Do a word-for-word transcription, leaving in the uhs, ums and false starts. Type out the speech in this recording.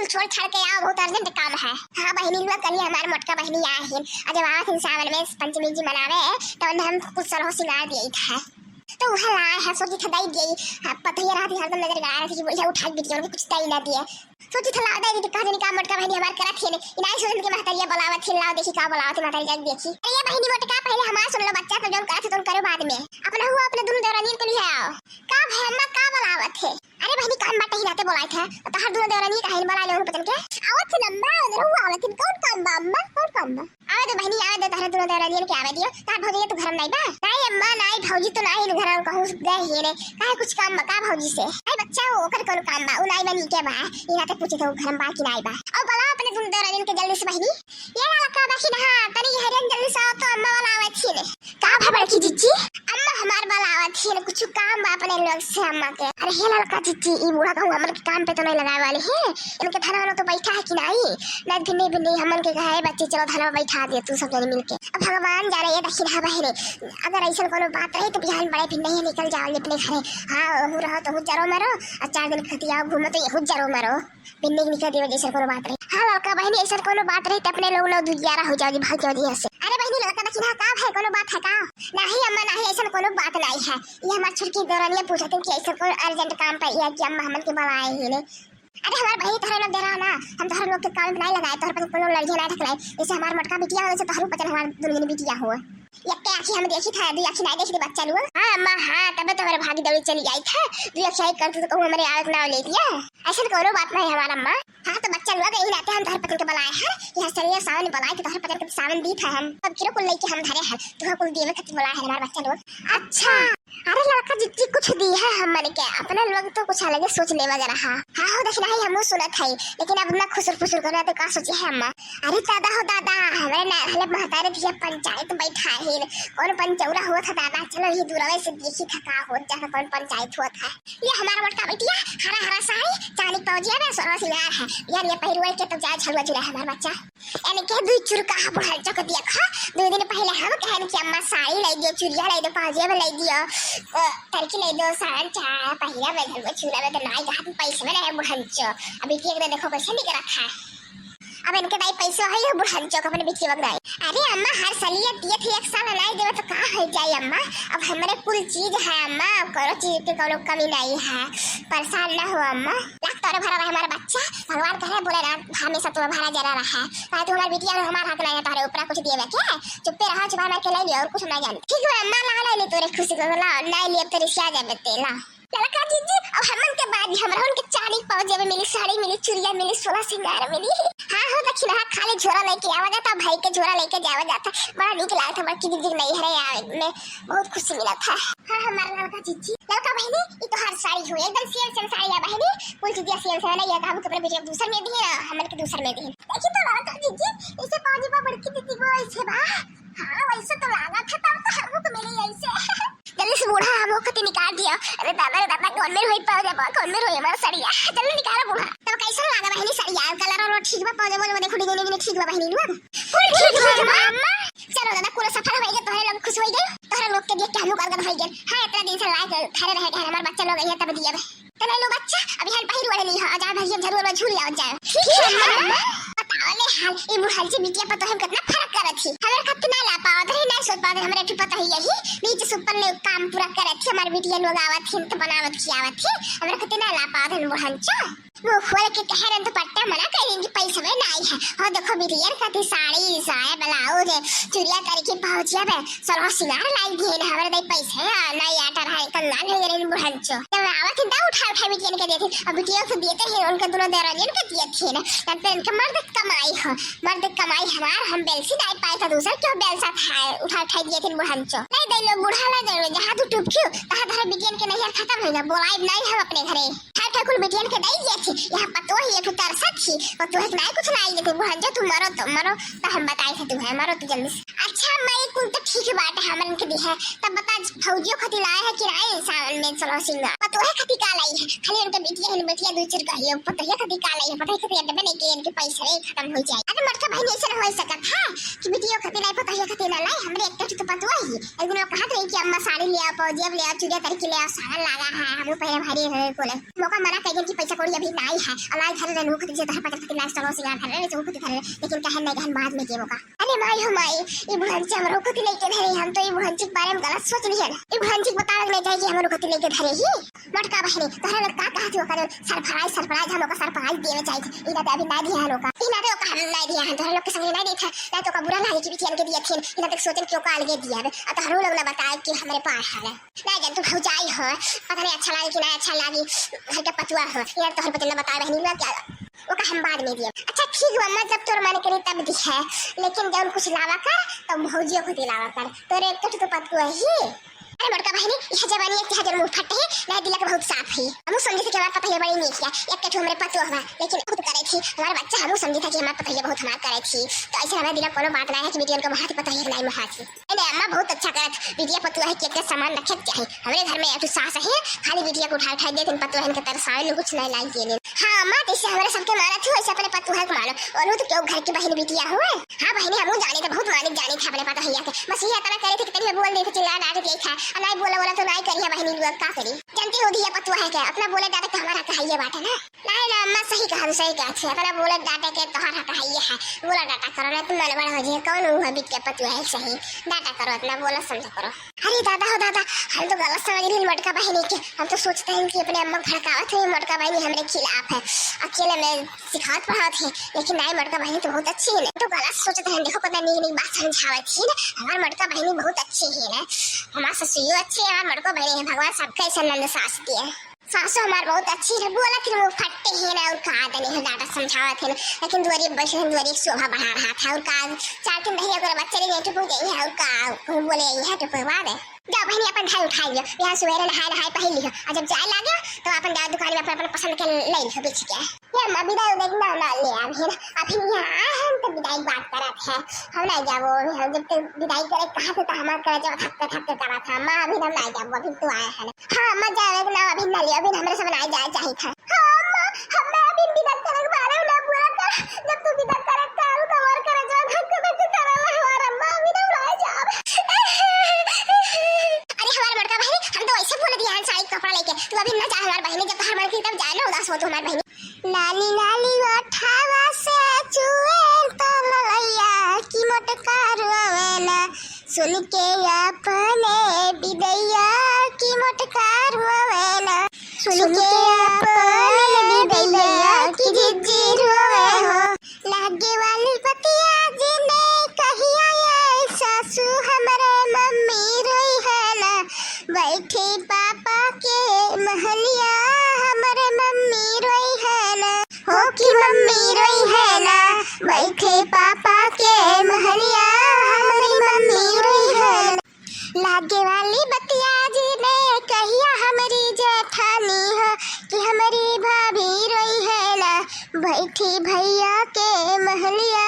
छोड़ छाड़ के आओ, बहुत urgent काम है। हाँ बहिनी लोग, कल ही हमार मोटका बहिनी आए हैं, और जब आवत हैं सावन में पंचमी जी मनावे, तो उन्हें हम कुछ सरहो सिंगार दिए था, तो वह लाए है, सोची था दई दिए। हाँ, पता ही रहती हरदम नजर गड़ा रहती कि वो उठा के बिटिया के कुछ दई ना दिए। सोची था लाओ दई दी, कहा जाने का मोटका बहिनी हमार करत है ने, इनाई सोचन के महतरिया बुलावत है, लाओ देखी का बुलावत है महतरिया, जाके देखी। अरे ये बहिनी मोटका, पहले हमार सुन लो बच्चा, तो जौन करत है तो करो बाद में, अपना हुआ अपने दोनों देवरानियन के लिए आओ। का भई अम्मा, का बुलावत है? अरे बहिनी, काम बाटे ही नाते बोलाए थे, तो हर दोनों देवरानी काहे बोला ले उन पतन के? आवत है अम्मा, उधर हुआ आवत है, कौन काम बा अम्मा, कौन काम बा? आवे दे बहिनी, आवे दे, तहरे दोनों देवरानियन के आवे दियो। तार भौजी तो घर में नहीं बा? नहीं अम्मा, नहीं, भौजी तो नहीं घर में, कहूँ गए ही ने। काहे, कुछ काम बा का भौजी से? अरे बच्चा, वो ओकर कौन काम बा? उ नहीं बा, नीके बा। ये नाते पूछे थे वो घर में बा कि नहीं बा। और बुलाओ अपने दोनों देवरानियन के जल्दी से बहिनी। ये ललका बहिन, हाँ, तनी हरियन जल्दी से आओ तो अम्मा वाला आवे थी ने। का भा बड़की जिज्जी? अम्मा हमार वाला आवे थी ने, कुछ काम बा अपने लोग से अम्मा के। अरे हे ललका जिज्जी, ई बूढ़ा कहूँ हमन के काम पे तो नहीं लगावे वाले हैं। इनके धनवा तो बैठा है कि नहीं? नहीं भिन्ने भिन्ने हमन के कहे बच्चे चलो धनवा बैठा दे तू सब जने मिलके। अब भगवान जाने ये दक्षिण है बहिने। अगर ऐसा कोनो बात रही तो बिहान बड़े भिन्ने ही निकल जाओ अपने घरे। हाँ, ओहू रहो तो जरो मरो, और चार दिन खतिया घूमो तो यहू जरो मरो। बिन्नी के निकल देवे जैसे कोनो बात रही। हाँ ललका बहिनी, ऐसा कोनो बात रही तो अपने लोग नौ दू ग्यारह हो जाओ जी, भाग जाओ जी यहाँ से। अरे बहिनी ललका दक्षिण है का भाई, कोनो बात है का? नहीं अम्मा नहीं, ऐसा कोनो बात नहीं है। ये हमार छोटकी देवरानिया पूछत हैं कि ऐसा कोनो urgent काम पे ये कि अम्मा हमन के बुलाए ही ने। अरे हमार बहिनी तोहरे लोग देवरा ना, हम तोहरे लोग के काम में नहीं लगाए, तोहरे पतन कोनो लड़िया नहीं ढकलाए। जैसे हमार मोटका बिटिया हो, जैसे तोहरू पतन हमार दुल्हन बिटिया हो। यक्के आँखी हम देखी था, दुई आँखी नहीं देखी बच्चा लोग। हाँ अम्मा हाँ, तबे तो हमारे भागी दौड़ी चली आई था। दुई आँखी आई करते तो कहूँ हमारे आवे के नाव ले दिया। ऐसा कोनो बात नहीं हमारा अम्मा। हाँ तो बच्चा लोग यही नाते हम तोहरे पतन के बुलाए हैं, यह सरिया सावन बुलाए तो तोहरे पतन के सावन दी था हम। अब किरो कुल लेके हम धरे हैं, तुहा कुल देवे खातिर बुलाए हैं हमारे बच्चा लोग। अच्छा। अरे ललका जिज्जी कुछ दी है हमन के, अपने लोग तो कुछ अलगे सोच ले वगैरह। हाँ हो दक्षिणा ही हमहू सुनत है, लेकिन अब ना खुसुर फुसुर करना तो का सोचे है अम्मा? अरे दादा हो दादा, हमारे ना हले महतारे दिया पंचायत बैठा है, कौन पंचौरा हुआ था दादा, चलो ये दूरवे से देखी था का हो जाता कौन पंचायत हुआ था। ये हमारा मोटका बिटिया हरा हरा साड़ी, चांदी के पाउजिया में सोना सिंगार है, यार ये पहिरवा के तो जाए झलुआ झुला है हमारा बच्चा। यानी के दुई चुरका हा बुढ़ान चक दिया खा, दो दिन पहले हम कहन कि अम्मा साड़ी लाई दियो, चुरिया लाई दियो, पाउजिया में लाई दियो, अ, तरकी लाई दियो, साड़न चाह पहिरा में घर में छूना में तो नाई गात पैसे में रहे बुढ़ान चो। अभी के देखो कैसे निक रखा है। अब इनके दाई पैसे है ये बुढ़ान चो अपने बिटिया के दाई। अरे अम्मा हर सलिया दिए थे एक साल नाई देवे तो का हो जाए अम्मा? अब हमारे कुल चीज है अम्मा, अब करो चीज के कोनो कमी नहीं है, परेशान ना हो अम्मा। लाख तोरे भरा रहे हमारा बच्चा, भगवान कहे भोलेनाथ हमेशा तुम्हें भरा जरा रहा है। काहे तू हमार बिटिया हो, हमार हक नहीं है तोहरे ऊपर कुछ दिए के। चुप्पे रहो, चुपा मार के ले लियो और कुछ ना जाने। ठीक बा अम्मा, ला ले ले तोरे खुशी को, ला ले ले, अब तेरे सिया जाबे ते, ला। ललका जिज्जी, अब हमन के बाद हमरहुन के चांदी पाउजिया में मिली, साड़ी मिली, चुरिया मिली, सोना सिंगार मिली। हाँ हो दक्षिणा, खाली झोरा लेके आवा जाता, भाई के झोरा लेके जावा जाता। बड़ा नीक लागत है, बड़की जिज्जी नहीं हरे आवे में बहुत खुशी मिलत है। हाँ हमार ललका जिज्जी, ललका बहिनी, ई तोहार साड़ी हो, एकदम सेम सेम साड़ी है बहिनी। कुल चीजें सेम सेम है, ये कहबू कि अपने बेटे के दूसर में दिए, हमन के दूसर में दिए। देखी तो ललका जिज्जी, इसे पाउजी पर बड़की दीदी को ऐसे बा। हाँ, वैसे तो लागत है, तब तो हमको मिली ऐसे। जल्दी से बूढ़ा हमको कति निकाल दिया। अरे दादा रे दादा, कौन में होई पाउजी बा, कौन में होई हमारा सड़िया? जल्दी निकालो बूढ़ा। तब कैसे लागा बहिनी सड़िया? कलर और ठीक बा, पाउजी बा, देखो डिजाइन भी ठीक बा बहिनी लोग। फुल ठीक बा अम्मा। चलो दादा, पूरा सफल हो गया, तोहरे लोग खुश हो गए, तोहरे लोग के देख के हम लोग गदगद हो गए। हाँ, इतना दिन से लाए खड़े रहे, हमारे बच्चा लोग यहाँ तब दिए। तने लो बच्चा, अभी हाल पहिर वाले नहीं हो, आ जाओ भैया, जरूर में झूल आओ जाओ। ठीक है, हाँ। बताओ ले हाल, ये बुढ़ाल से बिटिया पर तो हम कितना फर्क करत थी। हमारे कितना ला पावत रही, नहीं सोच पावत रही, हमारे ठू पता ही यही, नीचे से ऊपर ले काम पूरा करत थी, हमारे बिटिया लोग आवत थी, तो बनावत खियावत थी, हमारे कितना ला पावत है बुढ़ाल से। मुँह खोल के कहे रहे तो पट्टा मना कर देंगे, पैसे में नहीं है। और देखो बिटिया खातिर साड़ी, साया, ब्लाउज, चुरिया करके पहुँचिया बे, सरवा सिंगार लाई दिए ना, हमारे दई पैसे है, नहीं आटा रहा, कंगाल हो गए बुढ़ाल से। जब आवत है, उठा उठा बिटियन के देते, अब बिटियों को देते हैं, उनके दोनों देवरानियन के दिए थे ना, तब तो इनके मर्द कमाई हो, मर्द कमाई हमार, हम बेलसी नहीं पाए था, दूसर क्यों बेलसा था, उठा उठा दिए थे बुढ़ाल से। नहीं दे लो, बूढ़ा ला दे लो, जहाँ तू टूट क्यों, तहाँ धरे बिटियन के नैहर खत्म हो गया, बोलाई नहीं हम अपने घरे। ठाकुर बिटियन के दई दिए थे, यहाँ पतोह ही एक ठो तरसत थी, पतोह के नाई कुछ नाई देते, बुढ़ाल से तू मरो तो मरो, तो हम बताई थे तुम्हें, मरो तो जल्दी से। अच्छा, मैं कुल तो ठीक बात है, हमन के दी है, तब बता भौजियो खती लाए है कि नाई सावन में चलो सिंगार? पतोह खती का लाई है, खाली उनके बिटिया है, बिटिया दू चार कहियो, पतोह खती का लाई है, पतोह खती अड्डे में नहीं के इनके पैसे रे खत्म हो जाए। अरे मरता बहन ऐसे ना हो सकत है कि बिटियो खती लाई, पतोह खती ना लाई, हमरे एक तो पतोह ही, एक दिन वो कहा थे कि अम्मा साड़ी ले आओ, पौजेब ले आओ, चूड़िया तरकी ले आओ, सावन लागा है, हम रुपया भारी रहे कोले। मोका मना कइगेन कि पैसा कौड़ी अभी नाई है। अलाइ धरे रहे, नोक दीजिए, तहर पचर खातिर लाइस चलो सिंगार धरे रहे, चौक धरे रहे, लेकिन कहे नहीं, कहन बाद में दिए मोका। अरे माई हो माई, ई बुढ़न से हमरो खातिर लेके धरे, हम तो ई बुढ़न के बारे में गलत सोच लिहन। ई बुढ़न के बतावे नहीं चाहिए कि हमरो खातिर लेके धरे ही। मोटका बहिनी, तोहरा लोग का कहत हो, ओकर सरप्राइज, सरप्राइज, हम ओकर सरप्राइज देवे चाहिए। ई ना तो अभी ना दिया है लोग का। ई ना तो ओका हम ना दिया है, तोहरा लोग के संगे ना देत है, ना तो ओका बुरा लागे कि बिटियन के दिए थे, ई ना तो सोचन कि ओका अलगे दिया है। आ तोहरो लोग ना बताए कि हमरे पास है। ना जान तू भौजाई हो, पता नहीं अच्छा लागे कि ना अच्छा लागे, घर के पतुआ हो। ई ना तोहर पतुआ ना बताए बहिनी ना क्या, ओका हम बाद में दिए। अच्छा ठीक बा, अम्मा जब तोर मन करे तब दिहे, लेकिन जब कुछ लावा कर तो भौजियो को दिलावा कर, तोरे एक तो पतुआ ही। अरे मोटका बहिनी, यह जवानी एक हजार मुंह फट है, ना दिलक बहुत साफ है। हमू समझे थे कि हमार पतोहिया बड़ी नीक है, एक कठो हमरे पतोह बा, लेकिन खुद करे थी, हमार बच्चा हमू समझे था कि हमार पतोहिया बहुत हमार करे थी। तो ऐसे हमारे दिलक कोनो बात ना है कि बिटियन को महाती पतोहिया के नाई महाती। ए ने अम्मा बहुत अच्छा करत, बिटिया पतोह है कि एक सामान रखे के चाही। हमरे घर में एक ठो सास है, खाली बिटिया को उठा उठा देते, पतोहन के तरसावे लोग कुछ नहीं लाई देने। हाँ अम्मा, जैसे हमरे सबके मानत हो, वैसे अपने पतोह के मानो। और वो तो क्यों घर की बहिन बिटिया हुए। हाँ बहिनी, हमू जाने थे, बहुत मानिक जाने थे अपने पतोहिया के। बस ये इतना करे थे कि तनी बोल दे थे, चिल्ला डांट दिया था। आ नाई बोला बोला तो नाई करी है बहिनी लोग, का करी? जानती हो धिया पतोह है क्या? अपना बोले डांटे तो हमारा कहाइए बात है ना। नाई ना अम्मा, सही कहा, सही कहा थे। अपना बोले डांटे के तोहरा कहाइए है। बोला डांटा करो ना, तुम मन बड़ा हो जाए। कौन वो है बिटिया पतोह है सही? डांटा करो, अपना बोला समझा करो। अरे दादा हो दादा, हम तो गलत समझ रही मोटका बहिनी के। हम तो सोचते हैं कि अपने अम्मा भड़कावत है, मोटका बहिनी हमरे खिलाफ है। अकेले में सिखावत पढ़ावत है, लेकिन नाई मोटका बहिनी तो बहुत अच्छी है। तो गलत सोचते हैं, देखो कितना नीक नीक बात समझावत है ना। हमार मोटका बहिनी बहुत अच्छी है ना, हमार ससुरियो अच्छी है, हमार मोटका बहिनी है। भगवान सबके ऐसे नंद सास दिए। सासू हमार बहुत अच्छी है, बोलत है मुंह फट्टे है ना, और कहा देने है डांटा समझावत है ना, लेकिन दुआरी बैठे हैं, दुआरी शोभा बढ़ा रहा था। और का चार दिन रही अगर बच्चे नहीं टुपू गई है, और का कोई बोले यही है टुपू बाद है। जाओ बहिनी, अपन धाई उठाई लियो, यहाँ सुबह नहाए नहाए पहन लियो, और जब जाए लागे तो अपन जाओ दुकान में अपन, अपन पसंद के ले लियो बेच के। ये अम्मा विदाई उदाई ना, ना ले, अभी ना, अभी यहाँ आए हैं तो विदाई बात करत है, हम नहीं जाबो। अभी हम जब तो विदाई करे कहा थे तो हमार करे जब थक थक करा था अम्मा, अभी हम नहीं जाबो, अभी तो आए हैं। हाँ अम्मा, जावे के ना, अभी ना ले, अभी हमरे सब नहीं जाए चाहिए था। हाँ अम्मा, हम ना अभी विदा करे के बारे में ना बोला था, जब तू विदा करे काल तो और करे जो धक धक करे हमार अम्मा, अभी ना नहीं जाब। अरे हमार बड़का बहिनी, हम तो ऐसे बोल दिया है साड़ी कपड़ा लेके, तू अभी ना जा हमार बहिनी, जब तोहार मन की तब जाए ना, उदास हो तू हमार बहिनी। लाली लाली ओठावा से चुए तो ललैया की मोटका रोवेला, सुन के अपने बिदैया की मोटका रोवेला, सुन के अपने बिदैया की जिज्जी रोवे हो। लागे वाली बतिया जिने कहिया ये सासू हमरे मम्मी रोई है ना, बैठे पापा के महलिया हमरे मम्मी रोई है ना, हो की मम्मी रोई है ना, बैठे पापा के महलिया हमरी मम्मी रोई है ना। लागे वाली बतिया जिने कहिया हमरी जेठानी हो कि हमरी भाभी रोई है ना, बैठी भैया के महलिया